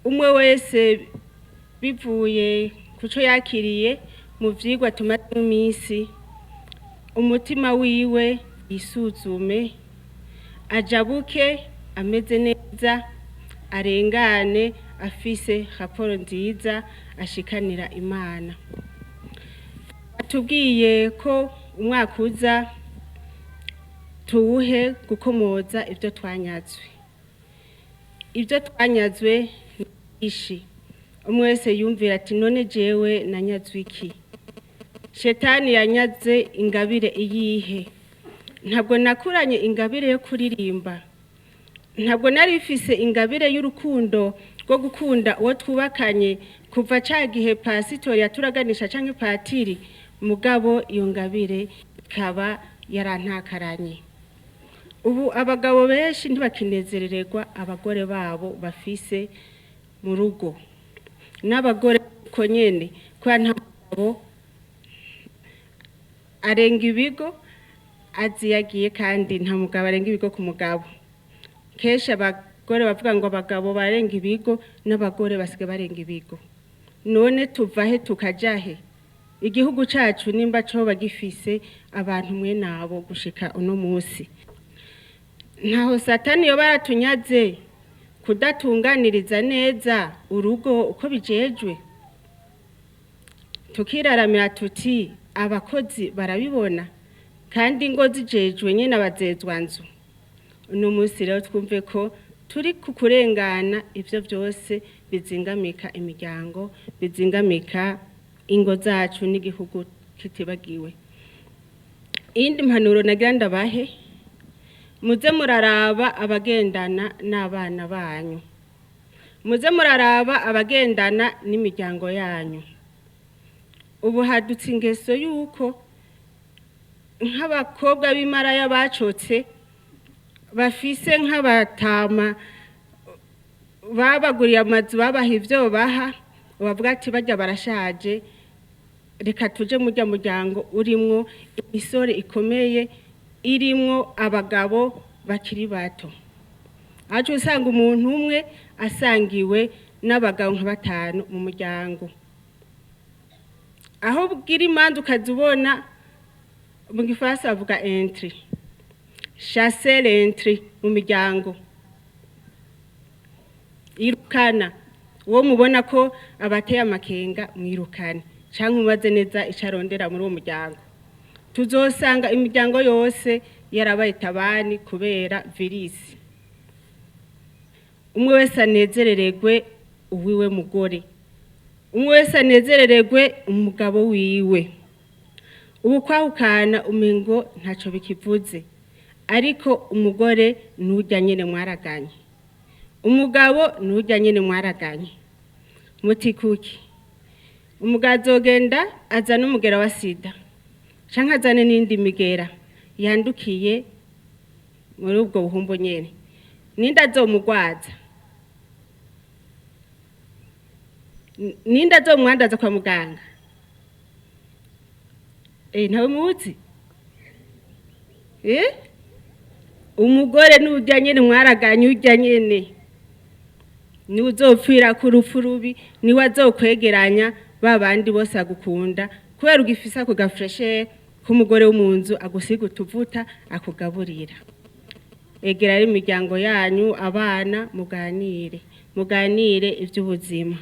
Umwe wese bivuye ku cyo yakiriye mu vyigwa tumaze iminsi, umutima wiwe yisuzume, ajabuke ameze neza, arengane afise raporo nziza ashikanira Imana. Batubwiye ko umwaka uza tuwuhe gukomoza ibyo twanyazwe. Ibyo twanyazwe ni byinshi. Umwe wese yumvira ati: "None jewe nanyazwe iki? Shetani yanyaze ingabire iyihe? Ntabwo nakuranye ingabire yo kuririmba, ntabwo nari mfise ingabire y'urukundo rwo gukunda uwo twubakanye kuva ca gihe pasitori yaturaganisha canke patiri, mugabo iyo ngabire ikaba yarantakaranye." Ubu abagabo benshi ntibakinezerererwa abagore babo bafise mu rugo, n'abagore uko nyene, kubera nta mugabo arenga ibigo azi yagiye, kandi nta mugabo arenga ibigo ku mugabo. Kenshi abagore bavuga ngo abagabo barenga ibigo, n'abagore basigaye barenga ibigo. None tuva he tukaja he? Igihugu cacu nimba coba gifise abantu mwe nabo gushika uno musi, ntaho Satani yoba yaratunyaze kudatunganiriza neza urugo uko bijejwe, tukiraramira tuti abakozi barabibona, kandi ingo zijejwe nyene abazezwa nzu. Uno munsi rero twumve ko turi ku kurengana ivyo byose bizingamika imiryango, bizingamika ingo zacu n'igihugu kitibagiwe. Iyindi mpanuro nagira ndabahe: muze muraraba abagendana n'abana banyu, muze muraraba abagendana n'imiryango yanyu. Ubu hadutse ingeso y'uko nk'abakobwa b'imaraya bacotse bafise nk'abatama babaguriye amazu, babaha ivyo baha, bavuga ati: "Barya barashaje, reka tuje murya muryango urimwo imisore ikomeye, irimwo abagabo bakiri bato." Aho usanga umuntu umwe asangiwe n'abagabo nka batanu mu muryango, aho ubwira imanza ukazibona, mu gifaransa bavuga intrus, chasser l'intrus mu miryango, irukana uwo mubona ko abateye amakenga, mwirukane canke umubaze neza ico arondera muri uwo muryango. Tuzosanga imiryango yose yarabaye tabani kubera virisi. Umwe wese anezerererwe uwiwe mugore, umwe wese anezerererwe umugabo wiwe. Ubu kwahukana umengo ntaco bikivuze, ariko umugore nurya nyene mwaraganye, umugabo nurya nyene mwaraganye. Muti kuki? Umugabo azogenda azane umugera wa sida canke azane n'indi migera yandukiye muri ubwo buhumbu nyene. Ninde azomugwaza? Ninde azomwandaza kwa muganga? Ntawe muzi. Umugore nurya nyene mwaraganye, urya nyene niwe uzopfira ku rupfu rubi, niwe azokwegeranya ba bandi bose agukunda, kubera ugifise ako gafreshere k'umugore wo mu nzu, agusiga utuvuta, akugaburira. Egera rero imiryango yanyu, abana, muganire, muganire ivy'ubuzima.